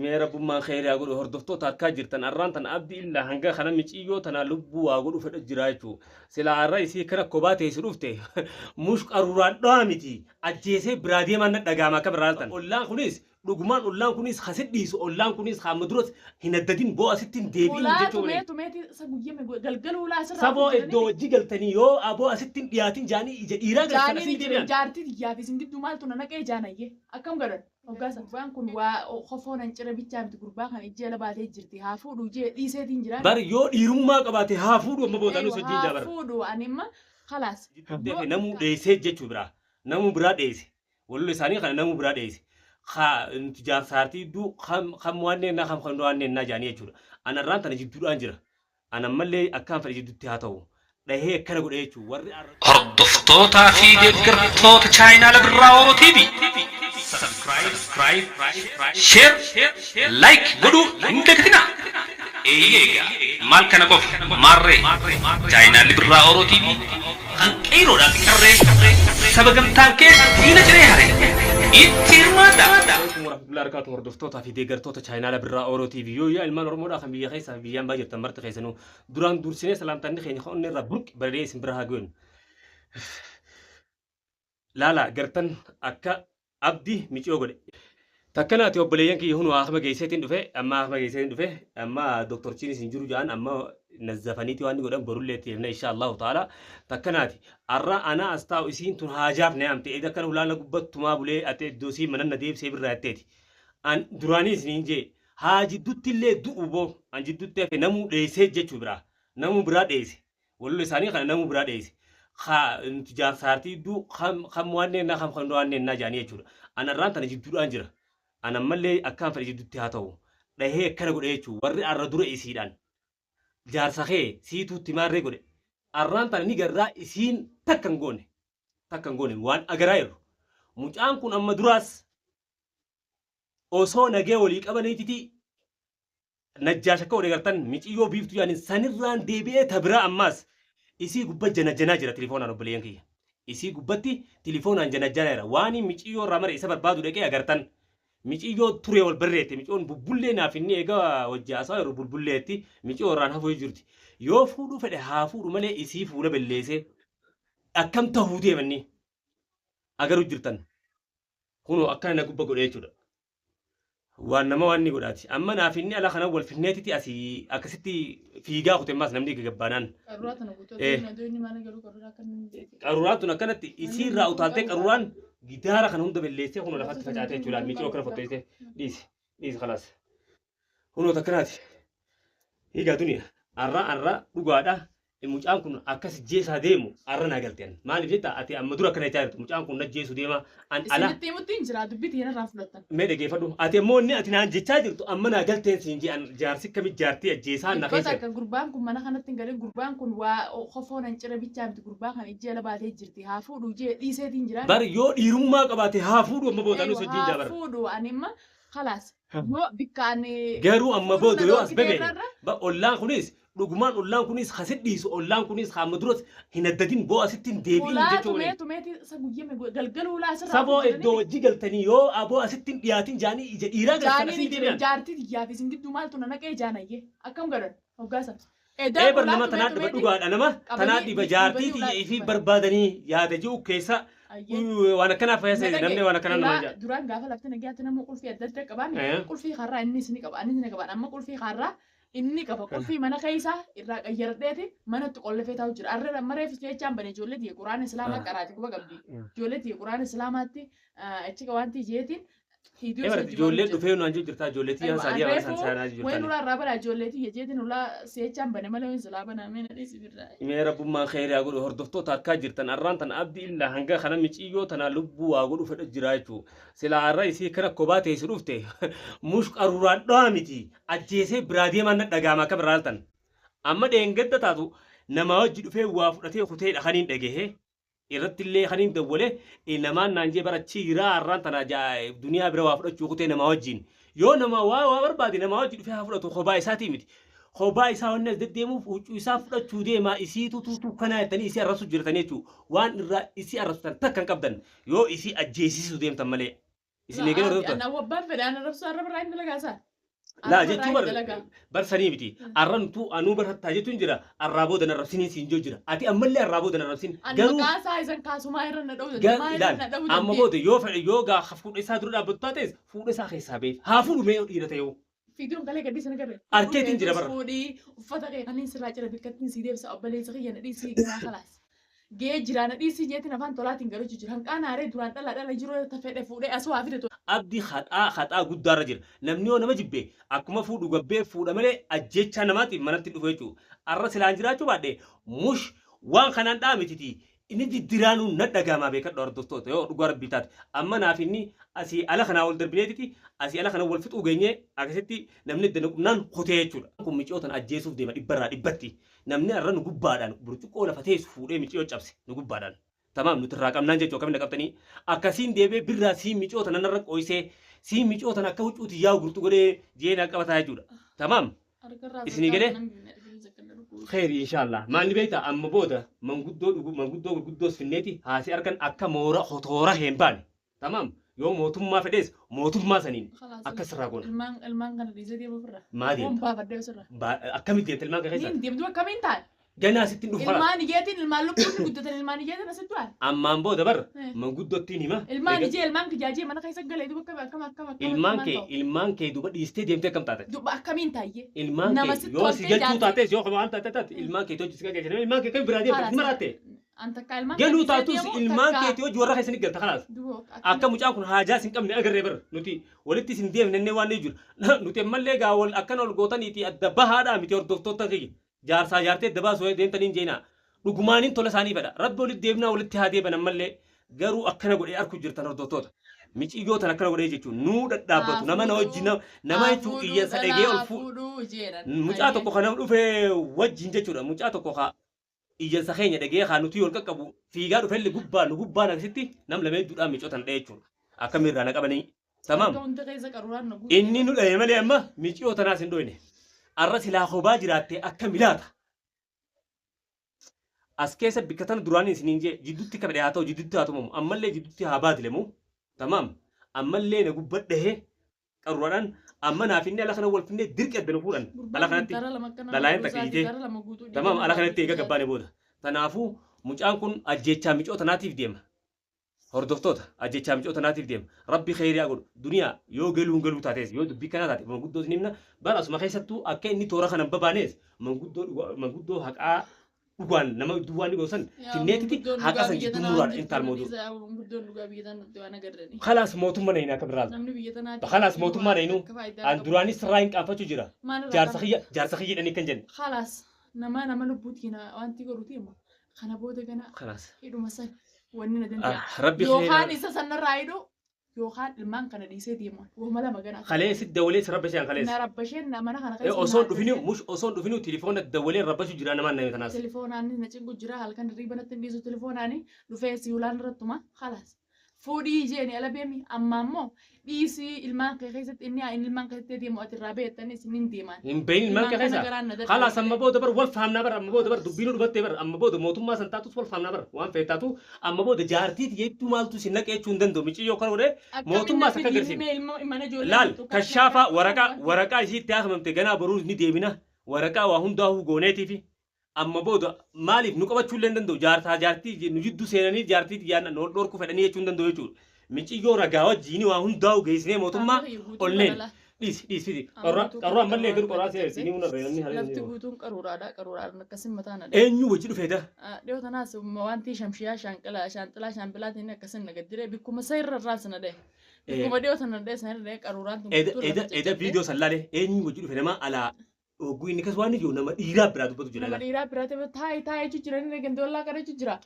Mee rabbummaan kheyrii haa godhu. Hordoftoota harkaa jirtan, arraan tana Abdi illaa hanga kana miciyyoo tanaa lubbuu waa godhu fedha jira jechuu. Silaa arra isii kana kophaa teessu dhufte mush qaruuraan dhawaa miti, ajjeesee biraa deemaan na dhagaama. Akka biraa laaltan ollaan kunis dhugumaan, ollaan kunis ka si dhiisu, ollaan kunis ka amma duras hin addadin boo asitti hin deebi'in Ulaa jechuu tumee waliin. Tumeeti isa guyyame galgala ulaa asirraa Saboo afur iddoo jiranii wajji galtanii yoo aboo asitti hin dhiyaatin jaanii ija dhiiraa galchan jaanii asiin ni jiran deebi'an. Jaartii tiyyaa fi isin gidduu maaltu na naqee jaanayyee akkam godhan hoggaa san. Gurbaan kun waa kofoo nan cire bichaa miti, gurbaa kan ijji ala baatee jirti haa fuudhu jee dhiiseetiin jiraan. Bar yoo dhiirummaa qabaate haa fuudhu, amma booda nus Eewa wajjin haa jaa bar. fuudhu, ani imma khalaas. Jidduutti Yoo hafe namuu dheessee jechuu biraa. Namuu biraa dheesse. Wallola isaanii kana namuu biraa dheesse. Ka nuti jaarsaartii idduu kam kam waan neennaa kam kam waan neennaa jaanii jechuudha. Ana irraan tana jidduudhaan jira. Ana ammallee akkaan fedhe jidduutti haa ta'u. Dhahee akkana godhe jechuudha. Warri arra. Hordoftootaa fi deeggartoota chaayinaala Birraa Oro TV Subscribe, Share, Like godhuu hin dagatinaa. Eeyyee egaa maal kana qofa maarree chaayinaalli Birraa Oro TV kan qeeyroodhaa fi qarree saba gamtaan kee diina ciree hare itti hirmaadhaa. Alaikum warahmatullahi wabarakatuh. Hordoftootaa fi deeggartoota chaayinaala Birraa Oro TV, yoo yaa ilmaan Oromoodhaa kan biyya keessaa fi biyyaan baa jirtan marti keessanuu, duraan dursinee salaamtanni keenya kan onnee irraa burqi bareedee isin bira haa ga'u. Laala gartan akka Abdi miciyoo godhe. Takkanaati obboleeyyan kiyya, hunu haakima geesseetiin dhufe, amma haakima geesseetiin dhufe. Amma doktorchiinis hin jiru jedhan, amma nazzafaniiti waan godhan, borullee itti deemna insha Allahu ta'ala. Takkanaati arra ana as taa'u, isiin tun haajaaf na yaamte. Eeda akkana hulaana gubbattumaa bulee ati iddoo sii manan na deebisee birraa jetteeti. An duraanii isiniin jee haa jiddutti illee du'u boo an jiddutti hafe, namuu dheessee jechuu biraa, namuu biraa dheesse. Wallola isaanii kana namuu biraa dheesse. Ka nuti jaarsaartii idduu kam kam waan neennaa kam kam waan neennaa jaanii jechuudha. Ana irraan tana jidduudhaan jira. Ana ammallee akkaan fedhe jidduutti haa ta'u. Dhahee akkana godhe jechuudha. Warri arra dura isiidhaan jaarsa kee siituutti maarree godhe. Arraan tana ni garraa isiin takka hin goone. Takka hin goone waan agaraa jirru. Mucaan kun amma duraas osoo nagee walii qabaniititi Najjaash akka godhe gartan, miciyyoo Biiftuu yaanin sanirraan deebi'ee ta biraa ammaas isii gubba janajjanaa jira tilifoonaan. Obboleeyyan kiyya, isii gubbatti tilifoonaan janajjanaa jira. Waan miciyyoo irraa mare isa barbaadu dhaqee agartan, miciyyoo turee wal barreette. Miciyyoon bubbullee naaf inni eega wajji haasaa yeroo bulbulleetti miciyyoo irraan hafuu jirti. Yoo fuudhuu fedhe haa fuudhu malee isii fuula belleessee akkam tahuu deemanni agaru jirtan. Kunoo akkana na gubba godhe jechuudha. Waan nama waan ni godhaati. Amma naaf inni ala kana wal finneetiti asii akkasitti fiigaa kute ammaas namni gagabbaanaan. Qaruuraa tana guutuu aduu inni maal garuu qaruuraa akka inni beeku. Qaruuraan tun akkanatti isiirraa utaaltee qaruuraan gidaara kana hunda belleessee kunoo lafatti facaatee jechuudha. Miciroo akkana fottoyitee dhiisi dhiisi kalaas. Kunoo takkanaati. Egaa duniya arra arra dhugaadha. Mucaan kun akkas jeesaa deemu arra naa galte an. Maaliif jetta, ati amma dura akkana jechaa jirtu, mucaan kun na jeesu deema an ala. Isinitti himutti hin jira, dubbii tiyya irraa fudhattan. Mee dhageeffadhu. Ati ammoo inni ati naan jechaa jirtu amma naa galteen siin jee, an jaarsi akkami jaartii ajjeesaa na Dhibba keessa. takka gurbaan kun mana kanatti hin galin. Gurbaan kun waa kofoo nan cire bichaa miti, gurbaa kan ijji ala baatee jirti haa fuudhu jee dhiiseetiin jiraan. Bar yoo dhiirummaa qabaate haa fuudhu, amma booda nus Eewa wajjin haa jaa bar. fuudhu, ani imma khalaas yoo bikka ani Garuu amma fuudhuu booda na yoo as dhoorkitee bebe irra ba ollaan kunis dhugumaan, ollaan kunis ka si dhiisu, ollaan kunis ka amma duras hin addadin boo asitti hin deebi'in Ulaa jechuu tumee waliin. Tumeeti isa guyyame galgala ulaa asirraa Saboo afur iddoo jiranii wajji galtanii yoo aboo asitti hin dhiyaatin jaanii ija dhiiraa galchan jaanii asiin ni jiran deebi'an. Jaartii tiyyaa fi isin gidduu maaltu na naqee jaanayyee akkam godhan hoggaa san. Ee Edaan bar ulaa nama tumee tanaa dhiba tumeeti dhugaadha, nama tanaa qabanii dhiba jaartii dhiibanii tiyya ulaa ifii tuman. barbaadanii yaada ji'u keessa. Ayyee. Waan akkanaa Na fayyasee dhage namni waan akkanaa nama ulaa jaa. duraan gaafa lafti nagayaatti nama qulfii adda adda qabaami. Qulfii karraa inni isin qaba, anis ni qaban. Amma qulfii karraa inni qaba, qulfii mana keessaa irraa qayyaradheeti manatti qollafee taa'u jira. Arra amma reefu jechaan bane, ijoollee tiyya quraana islaamaa qaraati quba qabdi. Ijoollee tiyya quraana islaamaatti achi qabaantii jeetiin viidiyoo Ee isa barati wajjin warra ijoollee jira. dhufee naan jiru jirtaa, ijoollee tiyyaan Aywa saadii an isaan reefu saanaa jiru wayin jirtani. ulaa irraa banaa ijoollee tiyya jeetiin ulaa seechaan bane malee wayin silaa banaa mee na dhiisi birraa. Mee rabbummaan kheyrii haa godhu. Hordoftoota harkaa jirtan, arraan tana Abdi illaa hanga kana miciyyoo tanaa lubbuu waa godhu fedha jira jechuu. Silaa arra isii kana kophaa teessu dhufte mush qaruuraan dhawaa miti ajjeesee biraa deemaan na dhagaama akka biraa laaltan. Amma dheengadda taatu namaa wajji dhufee waa fudhatee kuteedha kaniin dhagahee. Irratti illee kaniin dawwale namaan naan jee bara achii jiraa har'aan tana duniyaa bira waa fudhachuu kutee namaa wajjiin. Yoo nama waa waa barbaade namaa wajji dhufee haa fudhatu, kophaa isaatii miti. Kophaa isaa wanni as deddeemuuf huccuu isaa fudhachuu deemaa, isiitu tuutuu kanaa jettanii isii arrabsu jirtanii jechuudha. Waan irraa isii arrabsitan takka hin qabdan yoo isii ajjeesisuu deemtan malee. Isin eegale hordoftoota. Anna abbaan fedhe ana arrabsuu arraba irraa hin dalagaa isaa. Laa jechuun bar barsanii miti. Arrantu anuu barhattaa jechuun jira. Arraa booda na arrabsiniin siin jiru jira. Ati ammallee arraa booda na arrabsin. Ani maqaa isaa isan kaasumaa irra na dha'uu Gar dandeenya. ilaal Na dha'uu amma dandeenya. booda yoo fedhe yoo gaa fuudha isaa dura dhaabbattu taates fuudha isaa keessaa beef haa fuudhu mee dhiira ta'e. Fiidiyoon kalee gaddi sana garre. Arkeetiin jira bara. Fuudhii uffata kee kanneen sirraa cira bikkattiin sii deebisa obboleessa kiyya na dhiisii ganaa kalaas. Gee jira na dhiisii jeetiin afaan tolaatiin garuu jira. Hanqaan haaree duraan dhala dhala jiru fedhe fuudhee asuu haa fide. Abdi haxaa haxaa guddaarra jira. Namni yoo nama jibbe akkuma fuudhu gabbee fuudha malee ajjechaa namaatiif manatti dhufu jechuudha. Arra silaan jiraachuu baadhee mush waan kanaan dhaamititi inni diddiraanuu na dhagaamaa beekadha hordoftoota yoo dhugaa rabbii taate. Amma naaf inni asii ala kanaa wal darbineetiti asii ala kana wal fixuu geenyee akkasitti namni itti naqumnaan kutee jechuudha. Kun miciyootan ajjeesuuf deema dhibbarraa dhibbatti. Namni arra nu gubbaadhaan burcuqqoo lafa teessu fuudhee miciyoo cabse nu gubbaadhaan. Tamaam nuti irraa qabnaan jechuudha akkamiin qabtanii akkasiin deebee birraa siin micoota nanarra qoysee siin micootan akka huccuuti yaa'u gurtu godhee jeenaa qabataa jechuudha. Tamaam Isinii galee? Kheyri inshallah. Maalni beektaa amma booda manguddoo dhugu manguddoo gurguddoo finneeti haasii argan akka moora hotoora hin baane. Tamaam yoo mootummaa fedhees mootummaa saniin akka sirraa goona. Ilmaan ilmaan kana dhiisee deemu ofirra. Maa Waan deemta? baafadhee ofirra. Akkamitti deemta ilmaan kan keessa? Niin deemtu akkamiin ta'a? Ganaa sitti hin dhufu kalaas. Ilmaan ijjeetiin ilmaan lubbuun guddatan ilmaan ijjeetiin asitti waa. Ammaan booda bar manguddootti hima. Ilmaan ijjee ilmaan kijaajee mana keessa galee duuba akkam akkam akkam akkam. Ilmaan kee duuba dhiistee deemtee akkam taate? Duuba akkamiin taa'ee? Ilmaan Nama kee sitti yoo si toltee galchuu jaartii- taates yoo waan taate taate ilmaan kee hojii si galchee ilmaan kee kan biraa deemte ni maraatte. An takka ilmaan Galuu kee dhiisee taatus deemu, ilmaan takka- keetii hojii warra keessanii galta kalaas. Duuba Akka mucaan kun haajaa sin qabne agarree bara nuti walitti sin deemnennee waan ni jiru. Nuti ammallee gaa wal akkana ol gootaniiti adda bahaadhaa miti hordoftoota kiyya. Jaarsaa jaartee adda baasuu deemtaniin jeenaa. Dhugumaaniin tola isaanii fedha. Rabbi walitti deemnaa walitti haa deeban ammallee garuu akkana godhee arku jirtan hordoftoota. Miciyyoo tan akkana godhee jechuun nuu dhadhaabbatu nama na wajjin nama jechuun iyyansa dhagee ol fuudhu. Mucaa tokko kana dhufee wajjin jechuudha. Mucaa tokko haa iyyansa keenya dhagee haa nuti ol qaqqabu fiigaa dhufelli gubbaa nu gubbaan akkasitti nam lamee duudhaan micootan dha'e jechuudha. Akkamiirraa na qabanii. Tamaam. Inni nu dha'e malee amma miciyoo tanaas hin dhoyne. Arra silaa kophaa jiraattee akka milaata. As keessa bikka tana duraanii isiniin jee jidduutti kabadhe haa ta'u jidduutti haa tumamu ammallee jidduutti haa baadilemu. Tamaam. Ammallee na gubbadhahee qaruuraadhaan amma naaf inni ala kana wal finnee dirqi adda nu fuudhan. Ala kanatti dhalaayeen takka hiitee. Tamaam ala kanatti eega gabbaane booda. Tanaafuu mucaan kun ajjeechaa micoo tanaatiif deema. Hordoftoota ajjeechaa micoo tanaatiif deema. Rabbi kheyriyaa godhu. Duniyaa yoo galuun galuu taates yoo dubbii kanaa taate manguddoo isin himna. Bara asuma keessattuu akka inni toora kana hin babaanees manguddoo haqaa dhugaan nama duwwaan ni goosan finneetiti haqa san jidduu muraadha intaal mootuu. Gurguddoon dhugaa biyya tanatti waan agarrani. Khalaas mootummaa na hin akka biraas. Namni biyya tanaatti. Khalaas mootummaa na hinuu. An duraanis sirraa hin qaanfachuu jira. Jaarsa kiyya jaarsa kiyya jedhanii kan jenne. Khalaas nama nama lubbuutiin wanti godhuti immoo kana booda gana Khalaas. hidhuma san wanni na danda'a. Rabbi Yookaan isa sanarraa hidhu yookaan ilmaan kana dhiisee deeman. Wama lama gana. Kaleessi dawalee si rabbashee kalees. Na rabbasheen mana kana keessa. Osoo dhufinu mush osoo dhufinu telefoona dawalee rabbashu jira namaan nama tanaas. Telefoonaan na cinqu jira halkan hirriiba natti hin dhiisu telefoonaan dhufee siulaan irrattuma khalaas. Fuudhii jeeni ala beemi amma ammoo dhiisii ilmaan kee keessatti inni haa inni ilmaan keessatti deemu ati irraa beektanii isin hin deeman. Hin beeyin ilmaan kee kana keessa. garaan na dadhabe. Khalaas amma booda bar wal faamnaa bar amma booda bar dubbiin dhubattee bar amma booda mootummaa san taatus wal faamnaa bar waan fe'e taatu amma booda jaartii jettuu maaltu si naqee jechuu hin danda'u micciyyoo kana godhee Akkamiin mootummaas natti akka agarsiifne. diimee ilma mana ijoollee Laal tokko kashaafaa waraqaa waraqaa ishiitti haafamte ganaa boruu ni deemina waraqaa waa hundaa'uu gooneetiifi amma booda maaliif nu qabachuu illee hin danda'u jaartaa jaartii nu jidduu seenanii jaartii xiyyaan nu dhorkuu fedhanii jechuu hin danda'u jechuudha. Miciyyoo ragaa wajjiin waa hundaa'u geessinee mootummaa onneen dhiisi dhiisi dhiisi qarroo ammallee gadi qoraa seersinii hunda irra namni Lafti haree guutuun qaruuraadha qaruuraadhaan akkasin mataa na eenyu wajji dhufeeta Dhiyoo tanaas wanti shamshiyaa shaanqilaa shaanxilaa shaanbilaatiin akkasin na gaddire bikkuma isa irra irraas na dhahe. Bikkuma dhiyoo tana dhahe sana irra dhahe qaruuraan tun eda guutuu eda lafa eda caccabdee. viidiyoo sallaalee eenyu wajji dhufe nama alaa ogguu inni kas waan ijoo nama dhiiraa biraa dubbatu jira Nama dhiiraa biraa ta'e taa'ee taa'ee jechuu jira inni gandoollaa kana jechuu jira.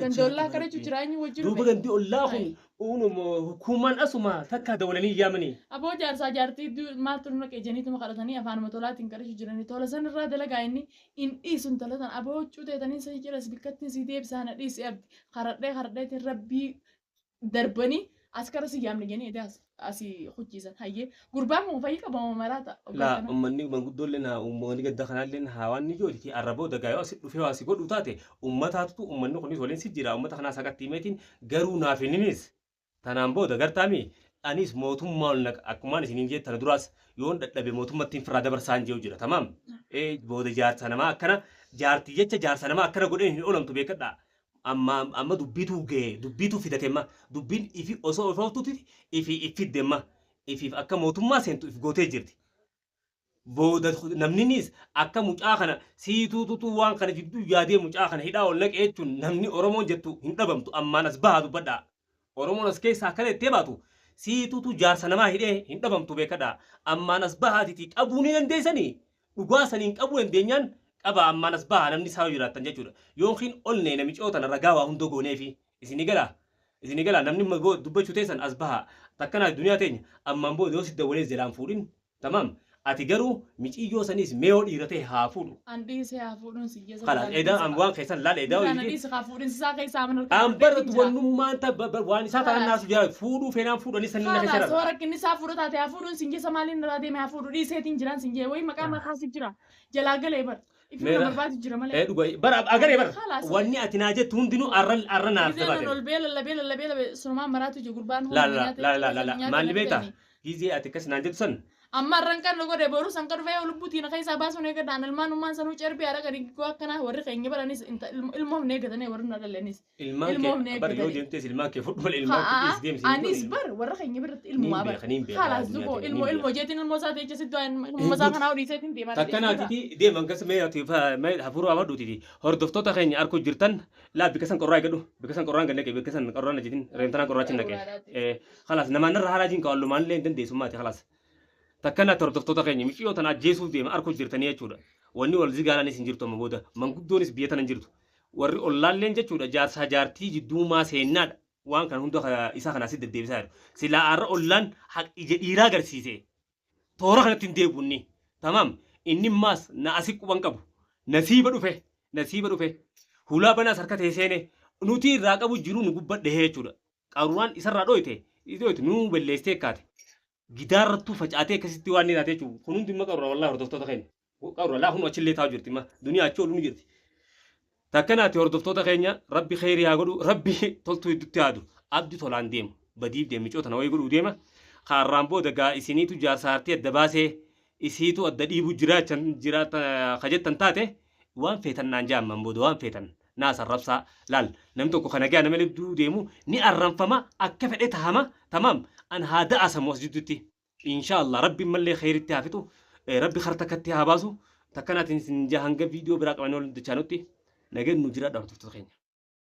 Gandoollaa kana jechuu jira eenyu wajji Duuba dhufe. gandi ollaa kun uunuma hukumaan asuma takka dawalanii yaamanii. Aboo jaarsaa jaartii maaltu nu naqee jeniituma kadhatanii afaanuma tolaatiin kadhachuu jiranii tola san irraa dalagaa inni hin dhiisu intala tan aboo huccuu teetanii si jiras bikkattiin si deebisaa na dhiisi abdi karadhee karadheetiin rabbii darbanii as kara si yaamne jennee edaa asii hucciisan hayyee gurbaan kun fayyi qabama maraata. Laa uummanni manguddoolleen haa uummanni gadda kanaalleen haa waan ni jooti arraboo dagaayoo asi dhufee waa si godhu taate uummataatu uummanni kunis waliin si jira uummata kanaas haqatti himeetiin garuu naaf hinninis Tanaan booda gartaami anis mootummaa ol naqa akkumaan isiniin jee tana duraas yoon dhadhabe mootummattiin firraa dabarsaan je'u jira tamaam ee booda jaarsa namaa akkana jaartii jecha jaarsa namaa akkana godheen hin olamtu beekadhaa amma amma dubbiituu ga'e dubbiituu fidate amma dubbiin ifi osoo ofooftuuti ifi iffidde amma ifiif akka mootummaa seentu if gootee jirti. Booda namninis akka mucaa kana siituututu waan kana jidduu yaadee mucaa kana hidhaa ol naqe jechuun namni Oromoon jettu hin dhabamtu ammaan as bahaa dubbadhaa. Oromoon as keessaa akkana jettee baatu siituutu jaarsa namaa hidhee hin dhabamtu beekadhaa. Ammaan as bahaatitii qabuu ni dandeessanii dhugaa saniin qabuu dandeenyaan qabaa ammaan as bahaa namni isaa yoo jiraattan jechuudha. Yookiin ol neena micoo tana ragaa waa hunda gooneefi isinii galaa isinii galaa namni dubbachuu teessan as bahaa takkanaa duniyaa teenya ammaan booda yoo si dawwalee jalaan fuudhin Tamaam ati garuu miciyyoo saniis mee yoo dhiira ta'e haa fuudhu. An dhiisee haa fuudhuun si jesa Kalaas edaa an waan keessan laal edaa Ana hojii. dhiisi haa fuudhin sisaa keessaa mana harka An fudhadhee bara hin jira. wannummaan ta waan isaa ta'an Kalaas naasu jira fuudhuu feenaan fuudhanii sanni na keessa Kalaas rara. hoo rakkinni isaa fuudha taate haa fuudhuun sin jesa maaliin irraa deeme haa fuudhu dhiiseetiin jiraan sin jee wayi maqaa maqaa si jira jalaa galee bar ifirra Meera barbaadu jira malee. ee dhuga bara agaree bara Kalaas wanni ati naa jettu hundinuu arra arra naaf Gizee nan jabaate. ol bee lallabee lallabee lallabee sunumaan maraatu jiru gurbaan Laal humna laal nyaata laal laal keessa laal nyaata maalli na beektaa fidanii. gizee ati akkas naan jettu san Amma arran kan nu godhe boru san kan dhufee lubbutiin keessaa baasuun eegadhaan ilmaan ummaan sanuu cerbii haadha gadi goo akkanaa warri keenya baranis ilmoof ne eeggatanii warri nu dhallenis Ilmaan ilmoof kee ne bar yoo eeggatanii. deemtes ilmaan kee fudhu malee ilmaan kee Haa dhiisi deemsi hin anis godhin. bar warra keenya biratti Niin ilmumaa bar beeka niin beeka haalaas addunyaa duboo teenya ilmoo niin ilmoo beeka. jeetiin ilmoo isaa teecha siddoo Hin ilmoo isaa guutu. kanaa hodhiiseetiin deemaa Takkanaatiti deeman gas mee ati mee hafuura abadhuutiti hordoftoota keenya arkuu jirtan laa bika san qorraa eegadhu bika san qorraan gad naqe bika san qorraan ajitin reemtanaan qorraachi naqe. Khalaas namaan narra haalaa jiin ka'allumaan illee hin dandeessummaati khalaas. Takkanatti hordoftoota keenya miciyyoo tana ajjeesuuf deema arkuu jirtanii jechuudha. Wanni wal zigaalaanis hin jirtu amma booda. Manguddoonis biyya tana hin jirtu. Warri ollaalleen jechuudha jaarsaa jaartii jidduumaa seennaadha. Waan kana hunda isaa kana asitti deddeebisaa jiru. Silaa har'a ollaan haq ija dhiiraa agarsiise. Toora kanatti hin deebi'u inni. Tamaam inni maas na asi quban qabu. Nasiiba dhufe. Nasiiba dhufe. Hulaa banaas harka ta'e seene. Nuti irraa qabu jiru nu gubbadhee jechuudha. Qaruuraan isarraa dhoyte. Dhoyte nu belleessitee kaate. Gidaarrattuu facaatee akkasitti waan ni taate jechuudha. Kun hundi immoo qaruura wallahi hordoftoota keenya. Qaruura laa kun achillee taa'u jirti imma. Duniyaa achi oolu ni jirti. Takkanaati hordoftoota keenya rabbi kheyrii haa godhu rabbi toltuu hedduutti haadu abdi tolaan deemu badiif deemu micoo tana wayii godhuu deema. Kaarraan booda gaa isiniitu jaarsa hartii adda baasee isiitu adda dhiibu jiraachan jiraata ka jettan taate waan feetan naan jaamman booda waan feetan naas arrabsaa laal namni tokko kana gaa nama hedduu deemu ni arranfama akka fedhe tahama tamaam an haa da'asamu as jidduutti insha Allah rabbi mallee kheyritti haa fixu rabbi kar takkatti haa baasu takkanaatiin isin hanga viidiyoo biraa qabanii ol dachaanutti nageen nu jiraadha hordoftoota keenya.